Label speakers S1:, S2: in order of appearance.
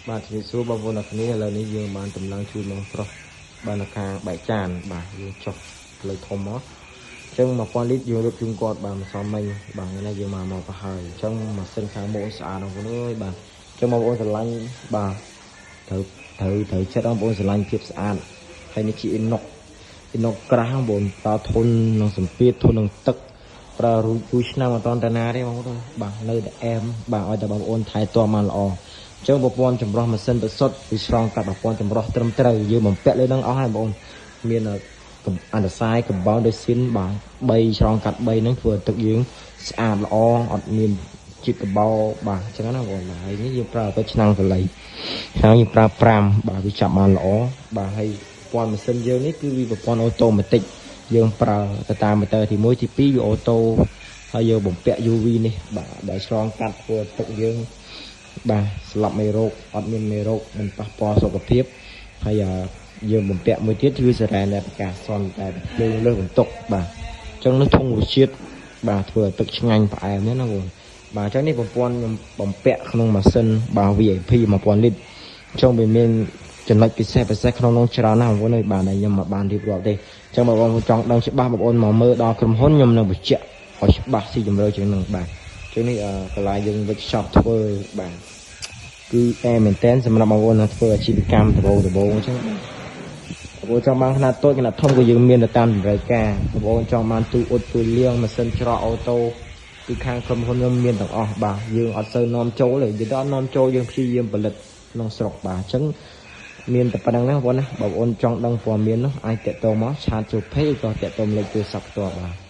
S1: បាទជំរាបសួរបងប្អូនអ្នកគ្នាឥឡូវនេះយើងបានតម្លើងជូនបងប្រុសបាននៅខាងបែកចានបាទយើងចុះផ្លូវធំមកអញ្ចឹង1000លីត្រយើងរៀបជូនគាត់បាទម្សិលមិញបាទថ្ងៃនេះយើងមកមកប្រហើយអញ្ចឹងម៉ាស៊ីនខាងមុខស្អាតបងប្អូនអើយបាទអញ្ចឹងបងប្អូនស្រឡាញ់បាទត្រូវត្រូវត្រូវចិត្តបងប្អូនស្រឡាញ់ភាពស្អាតហើយនេះជា inox inox ក្រាស់បងប្អូនប្រើធន់នឹងសម្ពាធធន់នឹងទឹកប្រើរួចយូរឆ្នាំអត់តតាណាទេបងប្អូនបាទនៅតែអែមបាទឲ្យតែបងប្អូនថែទាំបានល្អអញ្ចឹងប្រព័ន្ធចម្រោះម៉ាស៊ីនទឹកសុទ្ធវាឆ្លងកាត់ប្រព័ន្ធចម្រោះត្រឹមត្រូវយើងបំពាក់លើនឹងអស់ហើយបងប្អូនមានអន្តសាយកំបោនដោយស៊ីនបាទ3ឆ្លងកាត់3ហ្នឹងធ្វើឲ្យទឹកយើងស្អាតល្អអត់មានជាតិកបោបាទអញ្ចឹងណាបងប្អូនបាទហើយនេះយើងប្រើទៅឆ្នាំងកលៃឆ្នាំងយើងប្រើ5បាទវាចាប់បានល្អបាទហើយប្រព័ន្ធម៉ាស៊ីនយើងនេះគឺវាប្រព័ន្ធ automatic យើងប្រើទៅតាមម៉ូទ័រទី1ទី2វា auto ហើយយើងបំពាក់ UV នេះបាទដែលឆ្លងកាត់ធ្វើឲ្យទឹកយើងបាទស្លាប់មេរោគអត់មានមេរោគមិនប៉ះពាល់សុខភាពហើយយើងបំពាក់មួយទៀតគឺសារ៉ែនដែលប្រកាសសនតែភ្លើងលើសបន្ទុកបាទអញ្ចឹងនេះធុងរសជាតិបាទធ្វើឲ្យទឹកឆ្ងាញ់ផ្អែមនេះណាបងបាទអញ្ចឹងនេះប្រព័ន្ធខ្ញុំបំពាក់ក្នុងម៉ាស៊ីនបាទ VIP 1000លីត្រអញ្ចឹងវាមានចំណុចពិសេសពិសេសក្នុងនោះច្រើនណាស់បងប្អូនអើយបាទដែលខ្ញុំមកបានរៀបរាប់ទេអញ្ចឹងបងប្អូនចង់ដឹងច្បាស់បងប្អូនមកមើលដល់ក្រុមហ៊ុនខ្ញុំនឹងបញ្ជាក់ឲ្យច្បាស់ស៊ីជម្រៅជាងនឹងបាទជាងនេះកន្លែងយើង workshop ធ្វើបាទគឺអែមែនតែនសម្រាប់បងប្អូនធ្វើអាជីវកម្មដំបូងដំបូងអញ្ចឹងបងប្អូនចង់បានខ្នាតតូចខ្នាតធំក៏យើងមានទៅតាមតម្រូវការបងប្អូនចង់បានទូអ៊ុតទូលាងម៉ាស៊ីនច្រក auto គឺខាងក្រុមហ៊ុនខ្ញុំមានទាំងអស់បាទយើងអត់សូវនាំចូលទេយើងអត់នាំចូលយើងព្យាយាមផលិតក្នុងស្រុកបាទអញ្ចឹងមានតែប៉ុណ្្នឹងណាបងប្អូនណាបងប្អូនចង់ដឹងព័ត៌មាននោះអាចតាក់ទងមក chat ចូល page ឬក៏តាក់ទងលេខទូរស័ព្ទផ្ទាល់បាទ។